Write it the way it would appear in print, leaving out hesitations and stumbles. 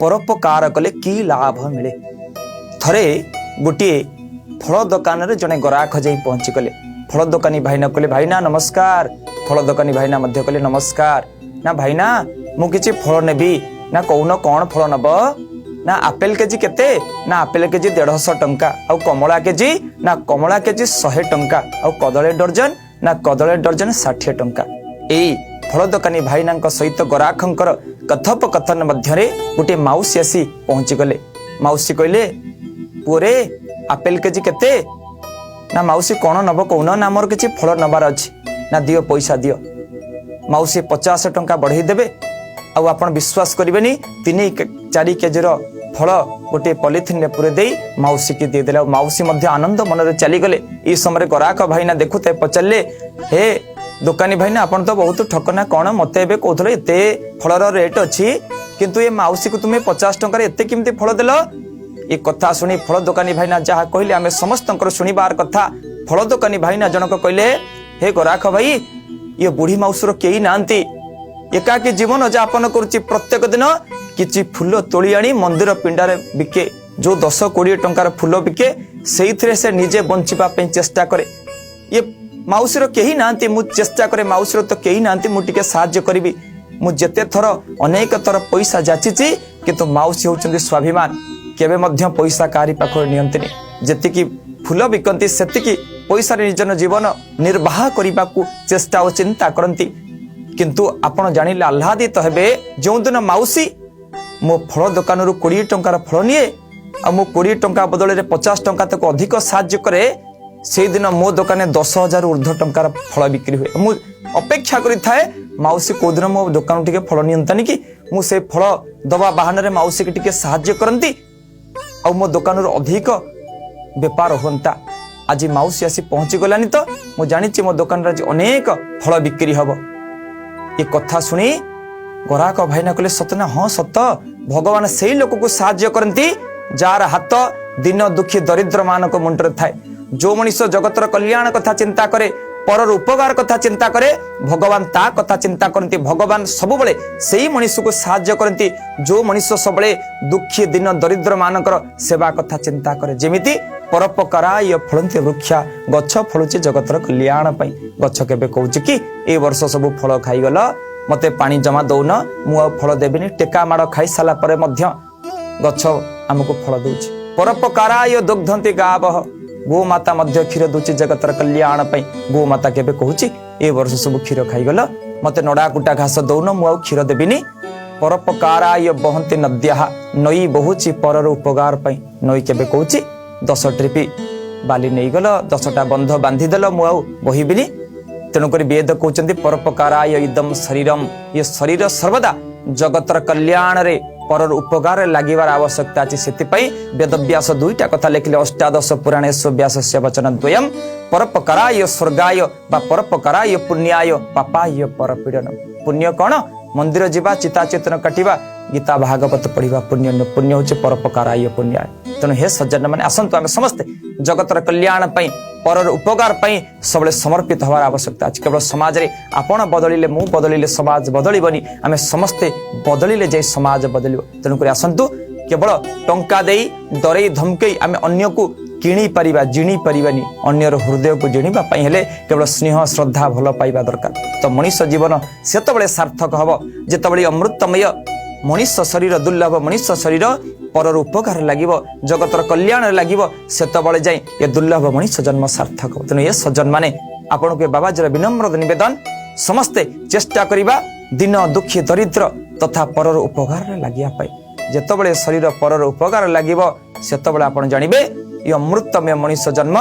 ପରୋପକାର କଲେ କି ଲାଭ ମିଳେ। ଥରେ ଗୋଟିଏ ଫଳ ଦୋକାନରେ ଜଣେ ଗରାଖ ଯାଇ ପହଞ୍ଚିଗଲେ। ଫଳ ଦୋକାନୀ ଭାଇନା କହିଲେ, "ଭାଇନା, ନମସ୍କାର।" ଫଳ ଦୋକାନୀ ଭାଇନା ମଧ୍ୟ କହିଲେ, "ନମସ୍କାର।" ନା, "ଭାଇନା, ମୁଁ କିଛି ଫଳ ନେବି।" ନା, "କହୁନ, କଣ ଫଳ ନବ?" ନା, "ଆପେଲ କେଜି କେତେ?" ନା, "ଆପେଲ କେଜି 150 ଟଙ୍କା।" "ଆଉ କମଳା କେଜି?" ନା, "କମଳା କେଜି 100 ଟଙ୍କା।" "ଆଉ କଦଳୀ ଡର୍ଜନ?" ନା, "କଦଳୀ ଡର୍ଜନ 60 ଟଙ୍କା।" ଏଇ ଫଳ ଦୋକାନୀ ଭାଇନାଙ୍କ ସହିତ ଗରାଖଙ୍କର କଥୋପକଥନ ମଧ୍ୟରେ ଗୋଟିଏ ମାଉସୀ ଆସି ପହଞ୍ଚିଗଲେ। ମାଉସୀ କହିଲେ, "ପୁଅରେ, ଆପେଲ କେଜି କେତେ?" ନା, "ମାଉସୀ, କଣ ନବ କହୁନ?" ନା, "ମୋର କିଛି ଫଳ ନବାର ଅଛି।" ନା, "ଦିଅ, ପଇସା ଦିଅ।" ମାଉସୀ 50 ଟଙ୍କା ବଢେଇ ଦେବେ। ଆଉ ଆପଣ ବିଶ୍ୱାସ କରିବେନି, 3-4 କେଜିର ଫଳ ଗୋଟିଏ ପଲିଥିନରେ ପୁରେଇ ଦେଇ ମାଉସୀକି ଦେଇଦେଲେ। ଆଉ ମାଉସୀ ମଧ୍ୟ ଆନନ୍ଦ ମନରେ ଚାଲିଗଲେ। ଏଇ ସମୟରେ ଗରାଖ ଭାଇନା ଦେଖୁଥାଏ, ପଚାରିଲେ, "ହେ ଦୋକାନୀ ଭାଇନା, ଆପଣ ତ ବହୁତ ଠକ ନା କଣ? ମତେ ଏବେ କହୁଥିଲେ ଏତେ ଫଳର ରେଟ୍ ଅଛି, କିନ୍ତୁ ଏ ମାଉସୀକୁ ତୁମେ 50 ଟଙ୍କାରେ ଏତେ କେମିତି ଫଳ ଦେଲ?" ଏ କଥା ଶୁଣି ଫଳ ଦୋକାନୀ ଭାଇନା ଯାହା କହିଲେ, ଆମେ ସମସ୍ତଙ୍କର ଶୁଣିବାର କଥା। ଫଳ ଦୋକାନୀ ଭାଇନା ଜଣକ କହିଲେ, "ହେ ଗରାଖ ଭାଇ, ଇଏ ବୁଢୀ ମାଉସୀର କେହି ନାହାନ୍ତି। ଏକାକୀ ଜୀବନ ଯାପନ କରୁଛି। ପ୍ରତ୍ୟେକ ଦିନ କିଛି ଫୁଲ ତୋଳି ଆଣି ମନ୍ଦିର ପିଣ୍ଡାରେ ବିକେ। ଯୋଉ 10-20 ଟଙ୍କାର ଫୁଲ ବିକେ, ସେଇଥିରେ ସେ ନିଜେ ବଞ୍ଚିବା ପାଇଁ ଚେଷ୍ଟା କରେ। ଇଏ ମାଉସୀର କେହି ନାହାନ୍ତି। ମୁଁ ଚେଷ୍ଟା କରେ, ମାଉସୀର ତ କେହି ନାହାନ୍ତି, ମୁଁ ଟିକେ ସାହାଯ୍ୟ କରିବି। ମୁଁ ଯେତେ ଥର, ଅନେକ ଥର ପଇସା ଯାଚିଛି, କିନ୍ତୁ ମାଉସୀ ହଉଛନ୍ତି ସ୍ୱାଭିମାନ, କେବେ ମଧ୍ୟ ପଇସା କାହାରି ପାଖରୁ ନିଅନ୍ତିନି। ଯେତିକି ଫୁଲ ବିକନ୍ତି, ସେତିକି ପଇସାରେ ନିଜର ଜୀବନ ନିର୍ବାହ କରିବାକୁ ଚେଷ୍ଟା ଓ ଚିନ୍ତା କରନ୍ତି। କିନ୍ତୁ ଆପଣ ଜାଣିଲେ ଆହ୍ଲାଦିତ ହେବେ, ଯେଉଁଦିନ ମାଉସୀ ମୋ ଫଳ ଦୋକାନରୁ 20 ଟଙ୍କାର ଫଳ ନିଏ ଆଉ ମୁଁ 20 ଟଙ୍କା ବଦଳରେ 50 ଟଙ୍କା ତାକୁ ଅଧିକ ସାହାଯ୍ୟ କରେ, ସେଇଦିନ ମୋ ଦୋକାନରେ 10,000 ଉର୍ଦ୍ଧ୍ୱ ଟଙ୍କାର ଫଳ ବିକ୍ରି ହୁଏ। ମୁଁ ଅପେକ୍ଷା କରିଥାଏ, ମାଉସୀ କୋଉଦିନ ମୋ ଦୋକାନରୁ ଟିକେ ଫଳ ନିଅନ୍ତାନି କି, ମୁଁ ସେ ଫଳ ଦବା ବାହାନାରେ ମାଉସୀକି ଟିକେ ସାହାଯ୍ୟ କରନ୍ତି ଆଉ ମୋ ଦୋକାନରୁ ଅଧିକ ବେପାର ହୁଅନ୍ତା। ଆଜି ମାଉସୀ ଆସି ପହଞ୍ଚି ଗଲାନି ତ ମୁଁ ଜାଣିଛି ମୋ ଦୋକାନରେ ଆଜି ଅନେକ ଫଳ ବିକ୍ରି ହବ।" ଏ କଥା ଶୁଣି ଗରାଖ ଭାଇନା କହିଲେ, "ସତ ନା?" "ହଁ, ସତ। ଭଗବାନ ସେଇ ଲୋକକୁ ସାହାଯ୍ୟ କରନ୍ତି, ଯାହାର ହାତ ଦୀନ ଦୁଃଖୀ ଦରିଦ୍ର ମାନଙ୍କ ମୁଣ୍ଡରେ ଥାଏ। ଯୋଉ ମଣିଷ ଜଗତର କଲ୍ୟାଣ କଥା ଚିନ୍ତା କରେ, ପରର ଉପକାର କଥା ଚିନ୍ତା କରେ, ଭଗବାନ ତା କଥା ଚିନ୍ତା କରନ୍ତି। ଭଗବାନ ସବୁବେଳେ ସେଇ ମଣିଷକୁ ସାହାଯ୍ୟ କରନ୍ତି, ଯୋଉ ମଣିଷ ସବୁବେଳେ ଦୁଃଖୀ ଦୀନ ଦରିଦ୍ର ମାନଙ୍କର ସେବା କଥା ଚିନ୍ତା କରେ। ଯେମିତି ପରୋପକାରାୟ ଫଳନ୍ତି ବୃକ୍ଷା, ଗଛ ଫଳୁଛି ଜଗତର କଲ୍ୟାଣ ପାଇଁ। ଗଛ କେବେ କହୁଛି କି, ଏଇ ବର୍ଷ ସବୁ ଫଳ ଖାଇଗଲ, ମତେ ପାଣି ଜମା ଦଉନ, ମୁଁ ଆଉ ଫଳ ଦେବିନି? ଟେକା ମାଡ଼ ଖାଇସାରିଲା ପରେ ମଧ୍ୟ ଗଛ ଆମକୁ ଫଳ ଦଉଛି। ପରୋପକାରାୟ ଦୁଗ୍ଧନ୍ତି ଗାବଃ, ଗୋମାତା ମଧ୍ୟ କ୍ଷୀର ଦଉଛି ଜଗତର କଲ୍ୟାଣ ପାଇଁ। ଗୋମାତା କେବେ କହୁଛି, ଏ ବର୍ଷ ସବୁ କ୍ଷୀର ଖାଇଗଲ, ମତେ ନଡା କୁଟା ଘାସ ଦଉନ, ମୁଁ ଆଉ କ୍ଷୀର ଦେବିନି? ପରୋପକାରାୟ ବହନ୍ତି ନଦ୍ୟଃ, ନଈ ବହୁଛି ପରର ଉପକାର ପାଇଁ। ନଈ କେବେ କହୁଛି, 10 ଟ୍ରିପି ବାଲି ନେଇଗଲ, 10ଟା ବନ୍ଧ ବାନ୍ଧିଦେଲ, ମୁଁ ଆଉ ବହିବିନି? ତେଣୁକରି ବେଦ କହୁଛନ୍ତି, ପରୋପକାରାୟ ଇଦମ ଶରୀରମ। ଇଏ ଶରୀର ସର୍ବଦା ଜଗତର କଲ୍ୟାଣରେ, ପରର ଉପକାରରେ ଲାଗିବାର ଆବଶ୍ୟକତା ଅଛି। ସେଥିପାଇଁ ବେଦବ୍ୟାସ ଦୁଇଟା କଥା ଲେଖିଲେ, ଅଷ୍ଟାଦଶ ପୁରାଣେଷୁ ବ୍ୟାସସ୍ୟ ବଚନ ଦ୍ୱୟମ୍, ପରୋପକାରାୟ ସ୍ୱର୍ଗାୟ ବା ପରୋପକାରାୟ ପୁଣ୍ୟାୟ ପାପାୟ ପରପୀଡ଼ନ। ପୁଣ୍ୟ କଣ? ମନ୍ଦିର ଯିବା, ଚିତା ଚେତନ କାଟିବା, ଗୀତା ଭାଗବତ ପଢିବା ପୁଣ୍ୟ ନୁହେଁ। ପୁଣ୍ୟ ହଉଛି ପରୋପକାରାୟ ପୁଣ୍ୟାୟ। ତେଣୁ ହେ ସଜ୍ଜନ ମାନେ, ଆସନ୍ତୁ ଆମେ ସମସ୍ତେ ଜଗତର କଲ୍ୟାଣ ପାଇଁ, ପରର ଉପକାର ପାଇଁ ସବୁବେଳେ ସମର୍ପିତ ହେବାର ଆବଶ୍ୟକତା ଅଛି। କେବଳ ସମାଜରେ ଆପଣ ବଦଳିଲେ, ମୁଁ ବଦଳିଲେ ସମାଜ ବଦଳିବନି। ଆମେ ସମସ୍ତେ ବଦଳିଲେ ଯାଇ ସମାଜ ବଦଳିବ। ତେଣୁକରି ଆସନ୍ତୁ, କେବଳ ଟଙ୍କା ଦେଇ ଡରେଇ ଧମକେଇ ଆମେ ଅନ୍ୟକୁ କିଣି ପାରିବା, ଜିଣି ପାରିବାନି। ଅନ୍ୟର ହୃଦୟକୁ ଜିଣିବା ପାଇଁ ହେଲେ କେବଳ ସ୍ନେହ, ଶ୍ରଦ୍ଧା, ଭଲ ପାଇବା ଦରକାର। ତ ମଣିଷ ଜୀବନ ସେତେବେଳେ ସାର୍ଥକ ହବ, ଯେତେବେଳେ ଅମୃତମୟ ମଣିଷ ଶରୀର, ଦୁର୍ଲଭ ମଣିଷ ଶରୀର ପରର ଉପକାର ଲାଗିବ, ଜଗତର କଲ୍ୟାଣରେ ଲାଗିବ। ସେତେବେଳେ ଯାଇ ଏ ଦୁର୍ଲଭ ମଣିଷ ଜନ୍ମ ସାର୍ଥକ ହେବ। ତେଣୁ ଏ ସଜ୍ଜନ ମାନେ, ଆପଣଙ୍କୁ ଏ ବାବାଜୀର ବିନମ୍ର ନିବେଦନ, ସମସ୍ତେ ଚେଷ୍ଟା କରିବା ଦୀନ ଦୁଃଖୀ ଦରିଦ୍ର ତଥା ପରର ଉପକାରରେ ଲାଗିବା ପାଇଁ। ଯେତେବେଳେ ଶରୀର ପରର ଉପକାର ଲାଗିବ, ସେତେବେଳେ ଆପଣ ଜାଣିବେ ଏ ଅମୃତମୟ ମଣିଷ ଜନ୍ମ